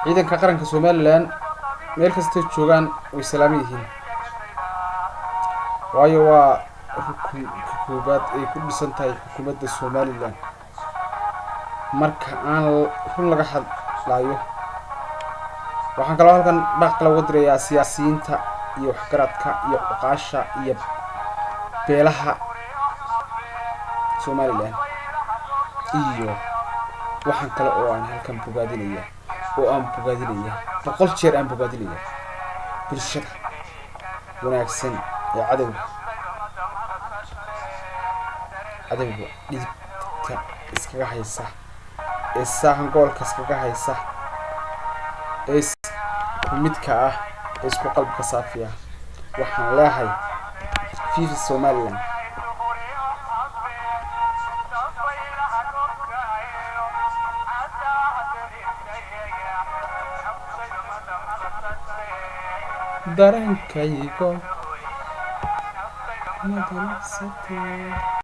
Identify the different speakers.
Speaker 1: Ciidanka qaranka Somaliland meel kastay joogaan way salaaman yihiin, waayo waa rukunka koobaad ay ku dhisan tahay xukuumadda Somaliland. Marka aan run laga hadlayo, waxaan kaloo halkan baaq kale uga dirayaa siyaasiyiinta iyo waxgaradka iyo cuqaasha iyo beelaha Somaliland. Iyo waxaan kale oo aan halkan bogaadinaya oo aan bogaadinaya, 100 jeer aan bogaadinaya, bulshada wanaagsan ee cadowga dhidibka iskaga haysa, ee saahangoolka iskaga haysa, ee isku midka ah, ee isku qalbka saafi ah. Waxaan leehay viva Somaliland. Dareenkaygo madalacsatay.